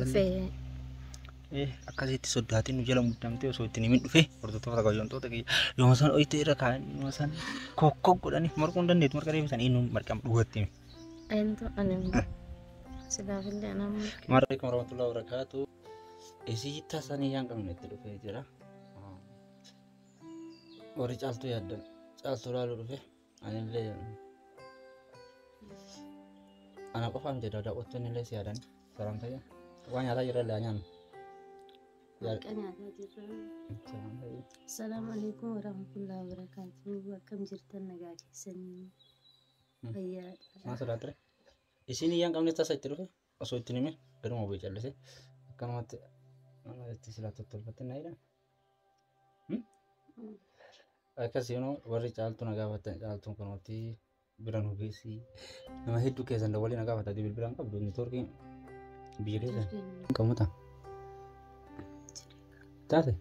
Dhufee. Akkasitti soddaatiin nu jala muddamtee osoo ittiin himin dhufee hordoftoota kabajamtoota kiyya yooma san oyitee irra kaa'an yooma san kokkoo godhanii marquu hin dandeettu marqa deebisan inni marqama dhugatti himi. Eentu ani silaafillee anaan marqe. Maalaikum warahmatullahi wabarakatuh. Isii tasanii yaan qabne itti dhufee jira. Warri caaltuu yaaddan caaltuu laaluu dhufe anillee ana qofaan jedha daawwattoonni illee si yaadan salaamtayya waan nyaataa jirra illee nyaannu. Marqa nyaataa jirra. Salaamtayya. Assalaamu alaikum warahmatullahi wabarakatuh. Akkam jirtan nagaa keessanii? Fayyaadha. Maal sodaatire? Isiin iyyaan qabne tasa itti dhufe osoo ittiin hime garuma bu'ee callise akkanumatti mana itti silaa tottolfatte na jedhan. Akkasii yeroo warri caaltuu na gaafattan caaltuun kunuuti bira nu geessi nama hedduu keessan dawwalee na gaafata bilbilaan qabdu neetwoorkiin biyya keessan qabu ta'a. Taate?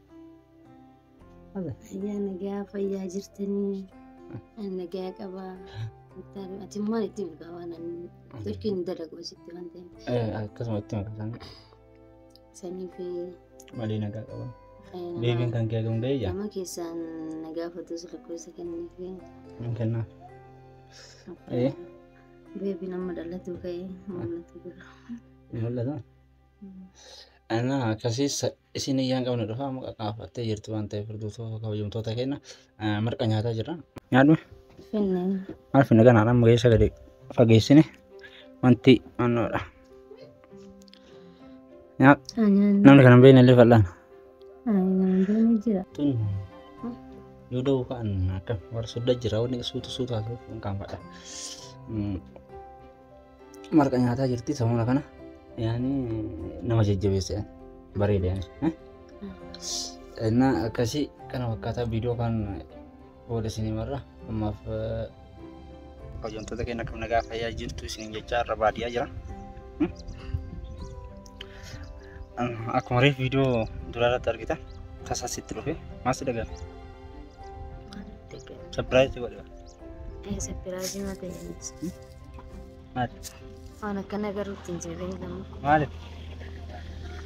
Taate? Fayyaa nagaa fayyaa jirtanii? Ani nagaa qabaa. Ati maal itti maqaa waan ani turkiin dalagu asitti waan ta'eef. Akkasuma itti maqaa isaanii Saniif malee nagaa qaba. Beebiin kan kee ga'uun ga'ee jira. Nama keessaan na gaafatus lakkoofsa kenniif. Hin kennaa. Beebiin amma dhalatu ka'ee mul'atu jira. Mul'ata. Ana akkasii isin iyyaan qabne dhufa amma qaqqaafattee jirtu waan ta'eef hordoftoota kabajamtoota keenya marqa nyaataa jirra. Nyaadhu. Finne. Maal finne kanaan amma keessa gadi fageessine wanti annoodha. Nyaadhu. Namni kana hin beekne illee fal'aana. Nama beekne jira. Tun yoo da'u ka'an akka warra sodda jira wanni suuta suuta haasa'uuf hin qaanfadha. Marqa nyaataa jirti samuuna kana yaani nama jajjabeessa bareeda yaani. Innaa akkasii kana fakkaataa viidiyoo kan booda isinii marra ammaaf kabajamtoota keenya akkam nagaa fayyaa jirtu isiniin jechaa irra baadiyyaa jira. Akkuma reef viidiyoo duraa irratti argitan tasa sitti dhufe maal si dhaga'ame? Sapiraayiz godhe. Sapiraayizii ma ta'e innis. Maali? Waan akkana garuu ittiin jedhee lama. Maaliif?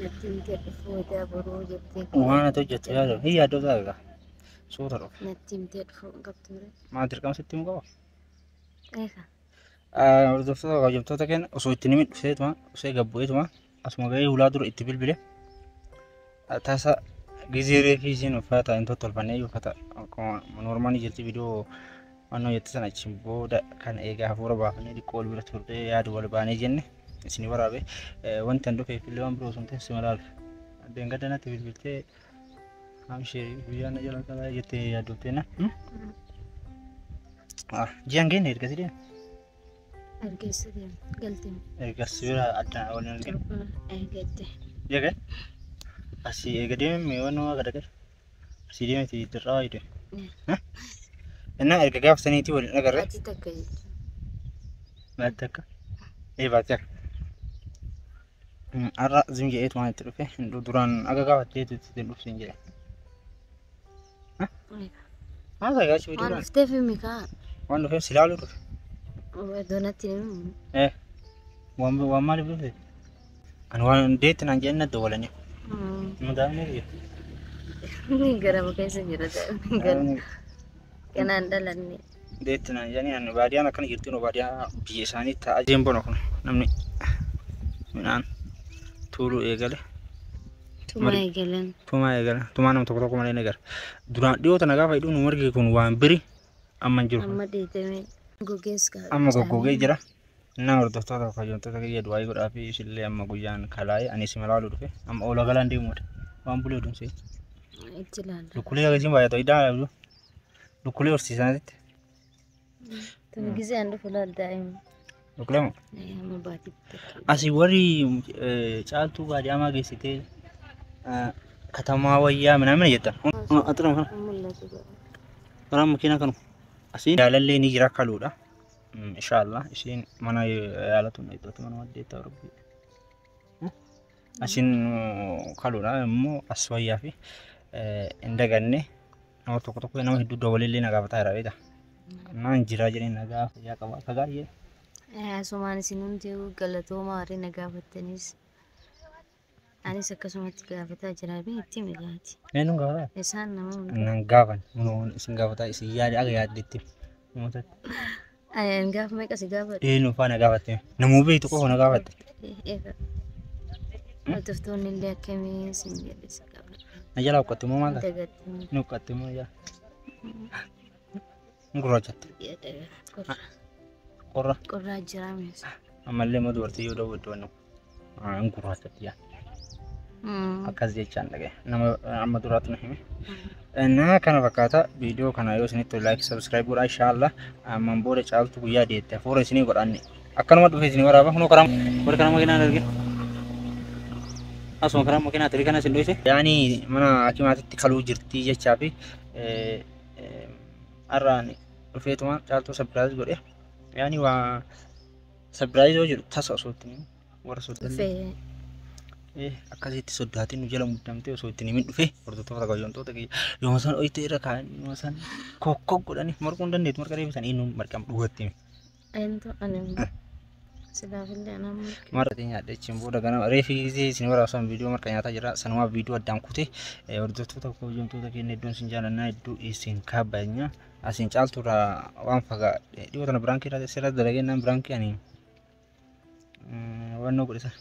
Natti himtee dhufuu edaa boruu jettee. Waan ati hojjettu yaadu hin yaaddoo ta'a suuta dhufe. Natti himtee dhufuu hin qabdu ture. Maal dirqama sitti himu qaba? Eega. Hordoftoota kabajamtoota keenya osoo ittiin himin dhufeetuma osoo gabbu'eetuma asuma gahee hulaa dura itti bilbile tasa gizee reefii isiin uffata hin tottolfannee uffata akkuma noormaalii jirti viidiyoo wannoo jette sana achiin booda kan eegaa hafuura baafannee xiqqoo wal bira turree yaadu wal baanee jenne isinii waraabe wanti an dhufeef illee waan biroo osoo hin ta'in si malaaluuf. Deengadda natti bilbiltee amshee guyyaa na jala qalaa jettee yaaddoftee na. Ji'an geenne ergasii deema. Ergeessa deema galte. Ergas bira addaan waliin arginu. Torba eegatte. Ji'a ga'e? Asii eega deemee waan nama gada gala. Asii deemeti dirraa waayii deeme. Innaa erga gaafa saniitii waliin agarre. Baatii takka jechuudha. Baatii takka. Ee baatii takka. Har'a zim jedheetu waan itti dhufe duraan aga gaafatteetu itti hin dhufsin jedhe. Maal ta'e gaachi Waan duraan? dhufteef himi kaa. Waan dhufeef si ilaaluu dhufe. Doonatti himu. Ee waan maaliif dhufe? Ani waan deetti naan jedhan natti dawwalanii. Nama daa'imni biyya. Garama keessa jira daa'imni gara. Kanaan dhalanne. Deetti naan jedhanii ani baadiyyaan akkana jirti nu baadiyyaa biyya isaanii taa'aa jiran bona kun namni midhaan tuuluu eegale. Tumaa eegalan. Tumaa eegale. Tumaa nama tokko tokko malee ni gara. Duraan dhiyoo tana gaafa hidhuu nu margi kun waan biri amma hin jiru. Amma dhiitamee gogees kaa. Amma goggogee jira. Innaa hordoftoota kabajamtoota kiyya du'aayii godhaa fi isillee amma guyyaan kalaa'ee ani isin ilaaluu dhufe amma oola galaan deemuudha. Waan bulee oduun see. Itti ilaalla. Lukkulee akkasiin baay'atu iddaa lukkulee horsiisanitti. Tun gisee an dhufu laal daa'ima. Lukkulee moo? Amma baatitti. Asii warri caaltuu baadiyyaa geessitee katamaa wayyaa minamina jettan. Axirama kana. Mul'atu godha. Karaa makiinaa kanu. Asiin yaalallee ni jira kaluudha. Inshaallah isiin mana yaalatu na iddootti mana maddeetta rabbi. Asiin kaluudha immoo as wayyaa fi hin daganne nama tokko tokko nama hedduu dawwalillee na gaafataa jira beektaa. Naan jiraa jedhee nagaa fayyaa qaba akka gaarii jedhe. Asumaan isin hundi galatoomaa warri na gaafattanis. Isaanis akkasumatti gaafataa jira itti migaati. Eenyuun gaafataa? Isaan nama hunda. Nan gaafan. Isin gaafataa isin yaade aga yaaddetti. Namootatti. Ani gaafa meeqa si gaafadhu? Eenyu faa na gaafatte? Namuu beektu qofa na gaafatte. Hordoftoonni illee akkamii isin jedhe si gaafadhu. Na jalaa uqqatte moo maal taate? Dagatte. Ni uqqatte moo yaa? Ni gurraachatte. Qorra. Qorra. Qorraa jira meeshaa. Ammallee immoo dubartii yoo daawwattu waan hin gurraachatti yaa. Akkas jechaan dhagaye. Nama amma duraatu na hime. Na kana fakkaata viidiyoo kana yoo isinitti like subscribe godhaa inshallah. Ammaan booda caaltu guyyaa deette hafuura isinii godhanne. Akkanuma dhufe isinii waraaba kunoo karaa warra karaa makiinaa argina. Asuma karaa makiinaa tirii kana isin dhoyse. Yaani mana hakimaatitti kaluu jirtii jechaa fi har'aan dhufeetuma caaltuu surprise godhe. Yaani waa surprise yoo jedhu tasa osoo itti himin warra soddaan Dhufee. Akkasitti soddaatiin nu jala muddamtee osoo itti himin dhufe hordoftoota kabajamtoota kiyya yooma san oyitee irra kaa'an yooma san kokkoo godhanii marquu hin dandeettu marqa deebisan inni marqama dhugatti hime. Eentu ani silaafillee anaan marqa. Marqa nyaadhe achiin booda ganama reefi gisee isin waraabsan viidiyoo marqa nyaataa jira sanumaa viidiyoo addaan kute hordoftoota kabajamtoota keenya iddoon isin jaalannaa iddoo isin kabajna asiin caalturraa waan fagaa dhiyoo tana biraankii irraa sirra dalagee naan biraankii ani wannoo godhe sana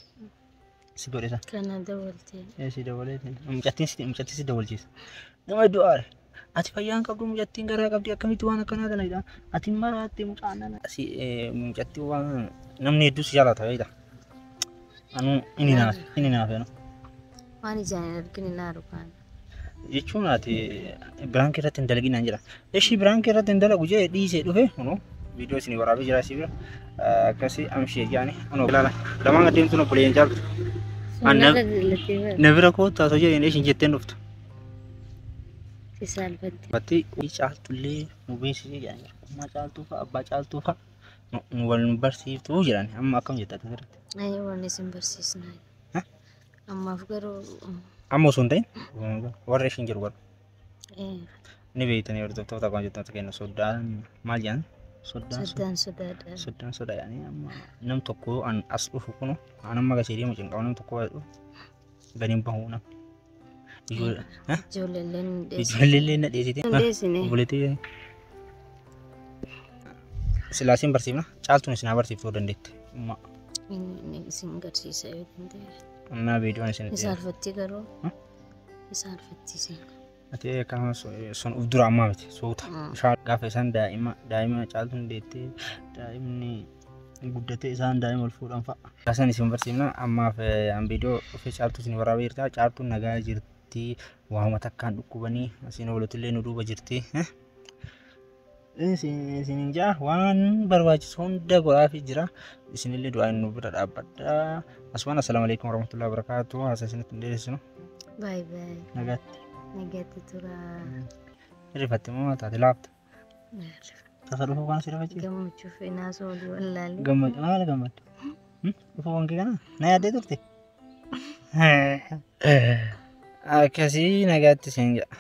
si godhe sana. Kana dabaltee. Si dabalee mucattiin si mucattiin si dabalchiisa. Nama iddoo aare. Ati fayyaan qabdu mucattiin garaa qabdi akkamitti waan akkanaa kana jedha. Ati maraatte mucaan nana. Si mucattiin waan namni hedduu si jaalata beekta. Anuu inni naaf inni naaf jedhu. Waan ijaan hin argine naa dhugaan. Jechuun ati biraankii irratti hin dalagin naan jedha. Ishii biraankii irratti hin dalagu jee dhiisee dhufe kunoo viidiyoo isinii waraabee jira asii bira. Akkasii amshee jaani kunoo ilaala. Lamaan adeemtuun obboleeyyan caaltu. Sunnarra dallatee bara. Na bira koottaa osoo jedheen ishiin jetteen dhuftu. Si saalfatte. Batti caaltullee nu beeksisee jedhan jira. Ummaa caaltuu fa'a abbaa caaltuu fa'a nu wal nu barsiiftuu jedhan amma akkam jetta ati asirratti? Ayi waan isin barsiisnaa. Ammaaf garuu Amma osoo hin ta'in warra ishiin jiru garuu ni beektanii hordoftoota akkuma jettan kenna soddaan maal jedhan soddaan soddaan sodaadha. Soddaan sodaa jedhanii amma nam tokko an as dhufu kunu an amma gasee deemu cinqamu nam tokko as dhufu gadi hin bahu nam. Ijoolleellee nu dheessine. Ijoolleellee na dheessite. Nu dheessine. Obboleettii silaasiin barsiifna caaltuun isin haa barsiiftuu dandeette. Inni isin garsiisa yoo danda'e. Ammaa viidiyoon isin Ni saalfatti garuu. Ni saalfatti isin. Ati akkasuma sun uf dura ammaa miti suuta. Bishaan gaafa isaan daa'ima daa'ima caaltuun deettee daa'imni guddatee isaan daa'ima ol fuudhan fa'a. Isaan isin barsiifna ammaaf an viidiyoo dhufee caaltuu isin waraabee jirta caaltuun nagaa jirti waamuma takkaan dhukkubanii asiin oolotillee nu duuba jirti. Isin jaa waan barbaachisu hunda godhaafii jira. Isinillee du'aan nu bira dhaabbadha. Asumaan assalaamu alaikum warahmatullahi wabarakatuh. Haasa isinitti hin dheeressinu. Baay baay. Nagaatti. Nagaatti tura. Rifatte moo maal taate laafta? Tasa dhufuu waan si rifachiisa? Gammachuuf naasoo olii wallaalee. Gammadu maal gammaddu? Dhufuu waan kee kana na yaaddee turte? Akkasii nagaatti isin jedha.